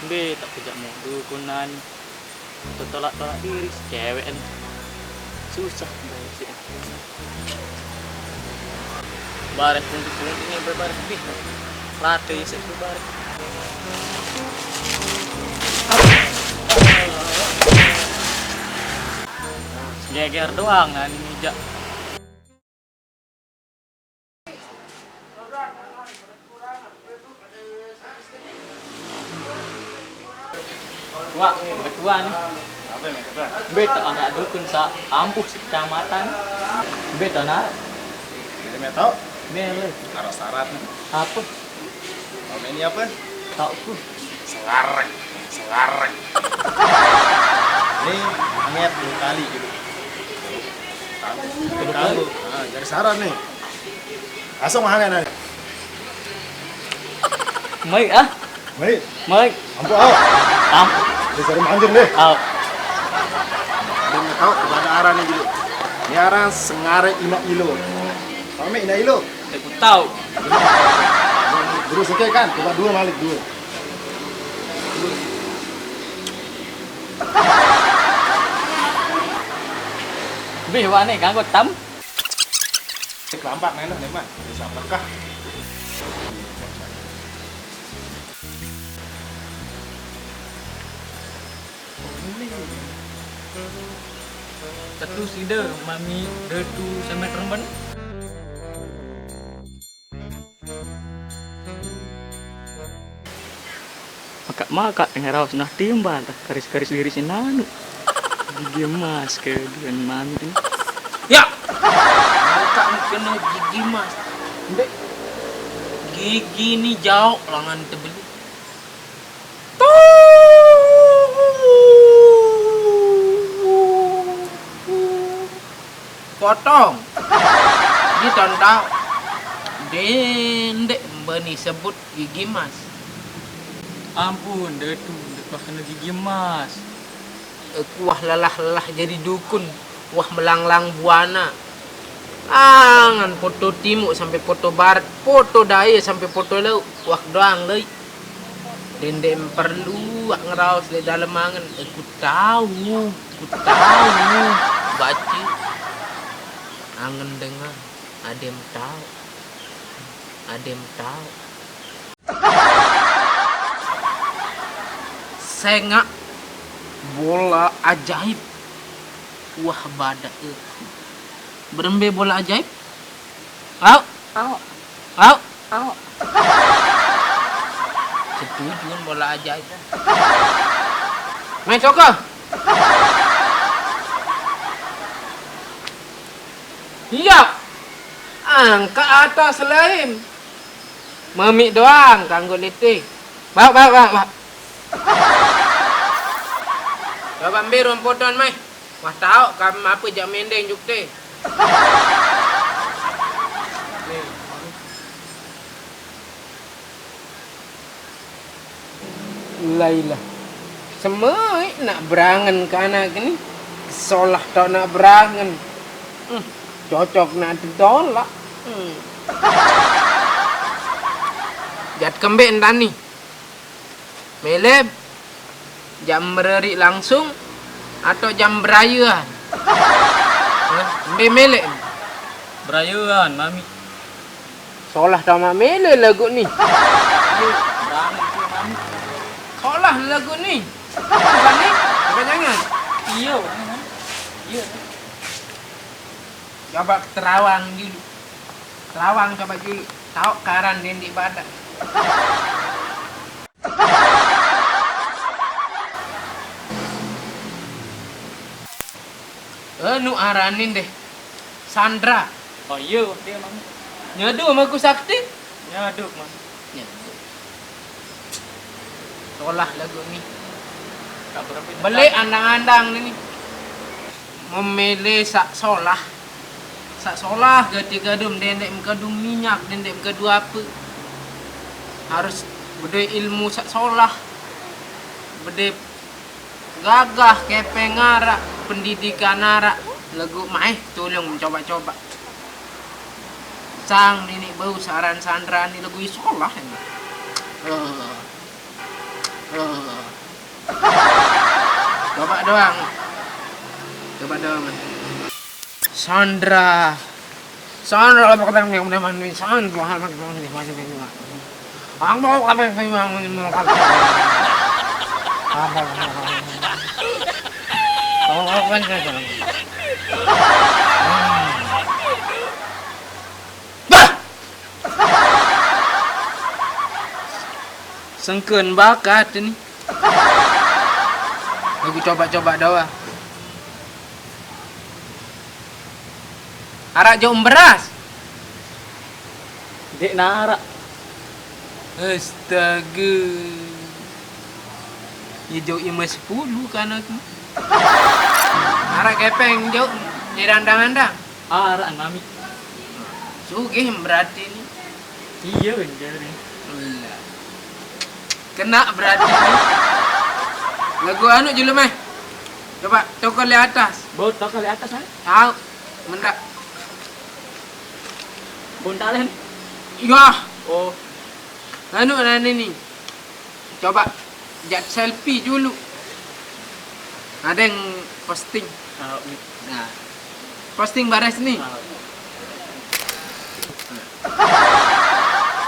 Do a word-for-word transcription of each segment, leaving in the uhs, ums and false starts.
Mbe tak pejak mau dukunan. Tetolak-tolak diri cewek en. Susah. Bareh punti-punti ini bareh bih. Rata isi itu bareh. Geger doang nah ini jak. Wak, ketua nih. Apa yang ketua? Beta anak dukun sa ampuh sekecamatan. Beta nak. Jadi mau tahu? Mele. Ada syarat nih. Apa? Kamu ini apa? Tahu ku. Selarek, selarek. Ini anget dua kali gitu. Tahu. Tahu. Ah, jadi syarat nih. Asal mahal nih. Mai ah. Mai. Mai. Ampuh, au. Ampuh. Dia sering manjur deh. Au. Dia nggak tahu kepada arah nih gitu. Ini arah sengare ina ilo. Paham ya, ina ilo? Aku tahu. Terus oke kan? Coba dua balik dua. Bih, wah nih, ganggu tam. Kelampak main deh, Mak. Bisa pekah. Tetu sida mami detu semet remben. Makak-makak ngeraos nah timbal tah karis-karis diri sinanu. Gigi emas ke duan mami ini. Ya. Makak kena gigi emas. Ndek. Gigi ni jauh langan tebeli. Potong. Ditontau. Dendek bani sebut gigi emas. Ampun, detu, detu kena gigi emas. Aku wah lelah-lelah jadi dukun, wah melanglang buana. Angan foto timuk sampai foto barat, foto daya sampai foto laut, wah doang lei. Dendek perlu wak ngeraos le dalem angen, aku tahu, aku tahu. Baca. Angen dengar, adem tahu. Adem tahu. Sengak bola ajaib. Wah, bada e. Berembe bola ajaib? Au. Au. Au. Au. Setuju bola ajaib. Main soccer. Iya. Angkat atas lain. Mamik doang kanggo letih. Bak, bak, bak, bak. Coba ambil rumput mai. Wah, tahu kamu apa jak mendeng juk teh. Lailah. Semai nak berangen ke anak ni. Solah tau nak berangen. Hmm, cocok nak ditolak. Hmm. Jat kembek entah ni. Meleb. Jam bereri langsung atau jam berayean? Hah? Mbe melek ni? Berayean, mami. Solah tama mele lagu ni. Iya, berani tu, mami. Solah lagu ni. Bukan ni? Bukan jangan. Iya, mami. Iya. Coba terawang dulu. Terawang coba dulu. Tahu karan dendik badak. Anu aranin deh. Sandra. Oh iya, dia mami. Nyadu sama aku sakti. Nyadu, mami. Nyadu. Solah lagu ni. Tak berapa. Beli andang-andang ni. Memilih sak solah. Sak solah gati kadum dendek mengkadu minyak, dendek mengkadu apa. Harus bede ilmu sak solah. Bede gagah kepeng arak, pendidikan arak. Lagu maeh tolong mencoba-coba. Sang nini bau saran Sandra ni lagu isolah ni. Eh. Coba doang. Coba doang. Sandra. Sandra, apa kata yang mana Sandra? Ang mau kami kailangan mo kami. Ang mau kami kailangan. Bah! Sengkeun bakat ini. Lagu coba-coba doang. Arak jauh beras. Dek narak. Astaga. Ya jauh ima sepuluh kan aku. Arak kepeng jauh. Nyerandang-andang. Arak nami. Sugih berarti ini. Iya bener. Iya. Kena berarti ini. Lagu anu julu meh. Coba tokol di atas. Bau tokol di atas, ah? Tahu. Mendak. Bontalen. Yah. Oh. Anu nani nih. Coba jat selfie dulu. Ada yang posting. Nah, posting bares nih.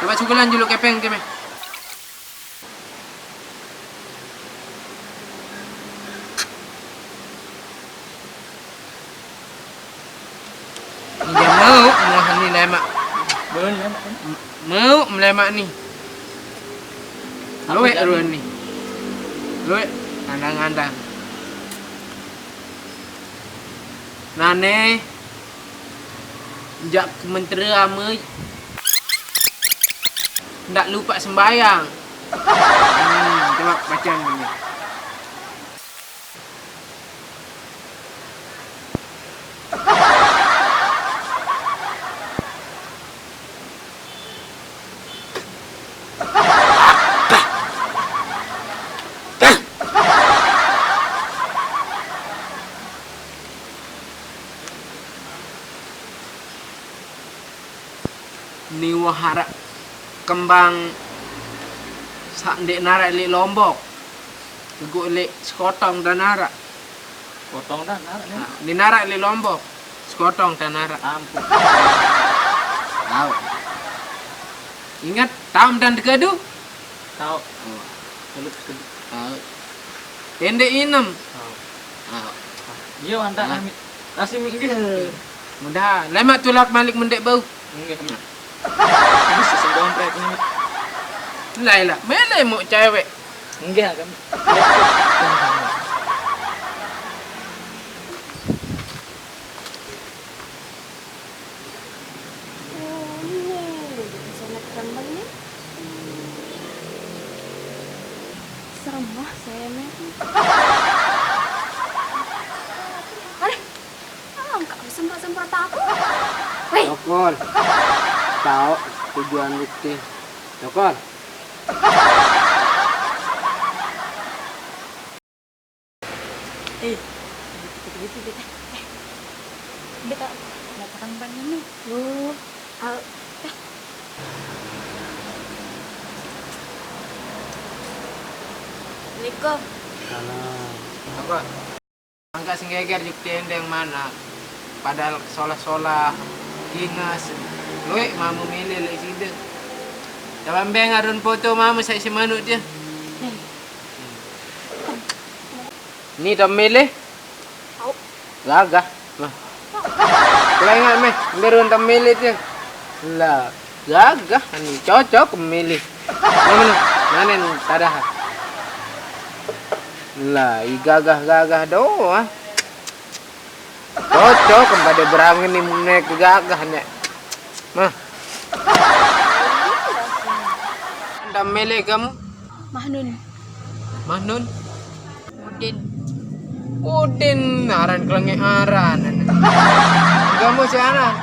Coba sugulan dulu kepeng ceme. Ni dia mau muah ni lemak. Belum lemak kan? Mau melemak ni. Luek ruan ni. Luek andang-andang. Nane jak mentera me ndak lupa sembayang. Hmm, coba baca ni. Ni wah arak kembang sak ndek narak lek Lombok. Teguk lek sekotong dan arak. Sekotong dan arak ni. Nah, ni narak lek Lombok. Sekotong dan arak. Ampun. Tahu. Ingat, tam dan degadu? Tahu. Oh. Kelut, kelut. Tahu. Pendek inem. Tahu. Tahu. Dia antak kami. Kasih minggir. Mudah. Lemak tulak malik mendek bau. Enggak, kami. Bisa sendom trek ni. Lai lah, mele mau cewek. Enggak, kami. Oh, ini udah sangat kembang ni. Serem lah saya ni. Aduh, angkat semprot-semprot aku. Weh. Tokol. Tahu tujuan bukti. Tokol. Eh, gitu-gitu beta. Eh, beta mau perang ban ini. Oh, ah, eh. Assalamualaikum. Salam. Apa? Angka senggeger juk tendeng mana? Padahal solah-solah, kingas. Luek mamu milih lek side. Tabambeng arun foto mamu sai semanuk dia. Nih. Ni tam milih. Au. Gagah. Mah. Kau ingat meh, berun tam milih dia. Lah, gagah ni cocok milih. Mana? Mana ni tadah? Lah, i gagah-gagah doang. Cocok pada berangin ni menek gagah nek. Mah. Anda milih kamu? Mahnun. Mahnun? Udin. Udin aran kelenge aran. Kamu si aran?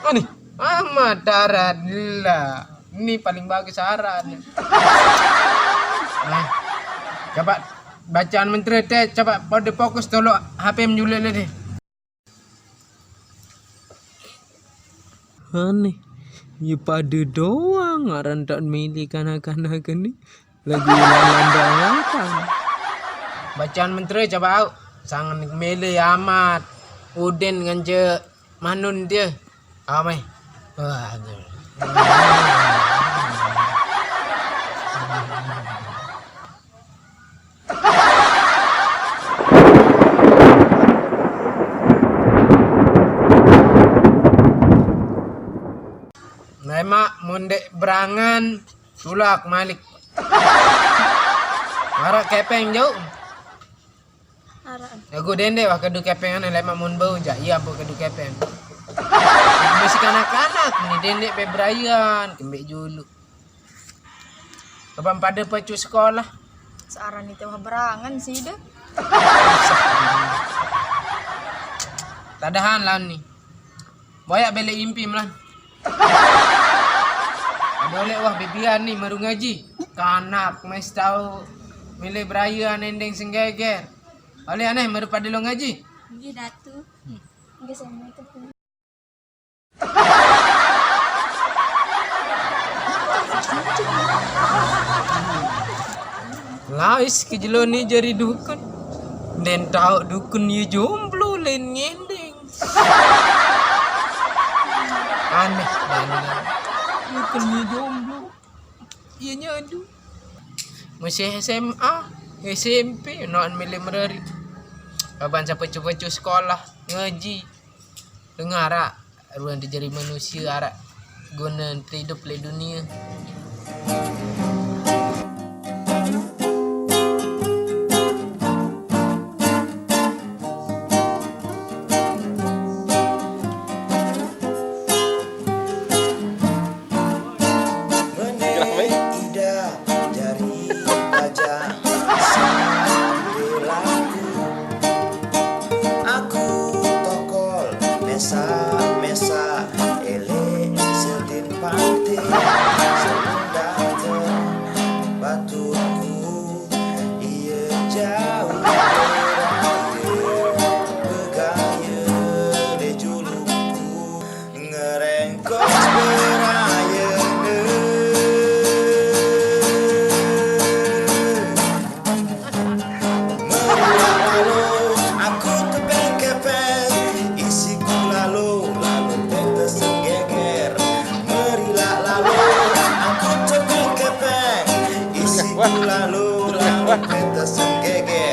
Ani, amat aran lah. Ini paling bagus aran. Nah, coba bacaan menteri teh, coba pada fokus dulu H P menjulek deh. Aneh. Ya pada doang aran tak milih kanak-kanak ni. Lagi main-main doang apa? Bacaan menteri coba au. Sangat mele amat. Udin ngance manun dia. Au mai. Wah, aduh. Lemaq mun ndeq berangen, tulak malik. Araq kepeng jauq. Araq. Laguq dendeq wah kadu kepeng ane lemaq mun bau jaq, ie ampoq kadu kepeng. Masih kanak-kanak ni dendeq pe berayean, kembeq juluq. Kapan pade pecu sekolah? Searan ite wah berangen side. Tadahan laun ni. Boyaq beleq impi melan. Adoleq wah bebian ni meru ngaji. Kanak mes tau mele beraye nendeng senggeger. Oleh aneh meru pade lo ngaji. Nggih, Datu. Nggih, assalamualaikum. Lais ke jelo ni jari dukun. Nden taoq dukun ye jomblo len ngendeng. Aneh banget. Dukun ye jomblo. Ye nyadu. Masih S M A, S M P, noan mele mereri. Kapan saq pecu-pecu sekolah, ngaji. Dengar, araq. Ruan dijari manusie araq gune idup leq dunie. Meneh idap jari pajak sambil lagu. Aku tokol mesaq-mesaq eleq sedin pante, sedin dateng baturku. Ie jauq beraye, begaye leq julukku. Ngerengkos berayene. Merilaq lalo, aku tebeng kepeng, isiku lalo, lalo tete senggeger. Merilaq lalo, aku tebeng kepeng, isiku lalo, lalo tete senggeger.